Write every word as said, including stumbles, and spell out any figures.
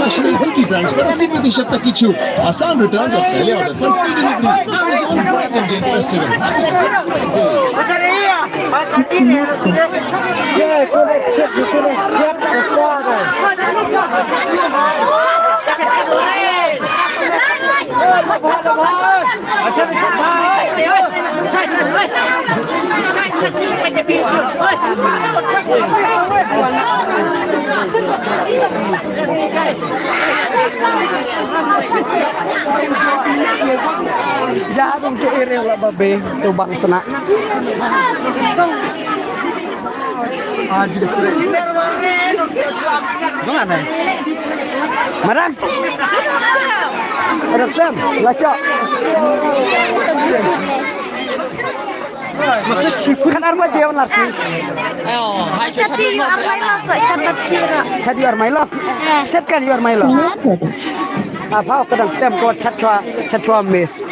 National Healthy Brands पर अस्सी प्रतिशत तक की छूट। आसान रिटर्न और पहले ऑर्डर पर फ्री डिलीवरी। Tourism Bright Indian Festival। Ja dong cu area la ba be so bang sena. Madam. Rekam, lacak. Kan arma je on larti. Chat you are my love, so chat that sira. Chat you are my love. Chat kan you are my love. Apa kau kadang tem kau chat chua, chat chua miss.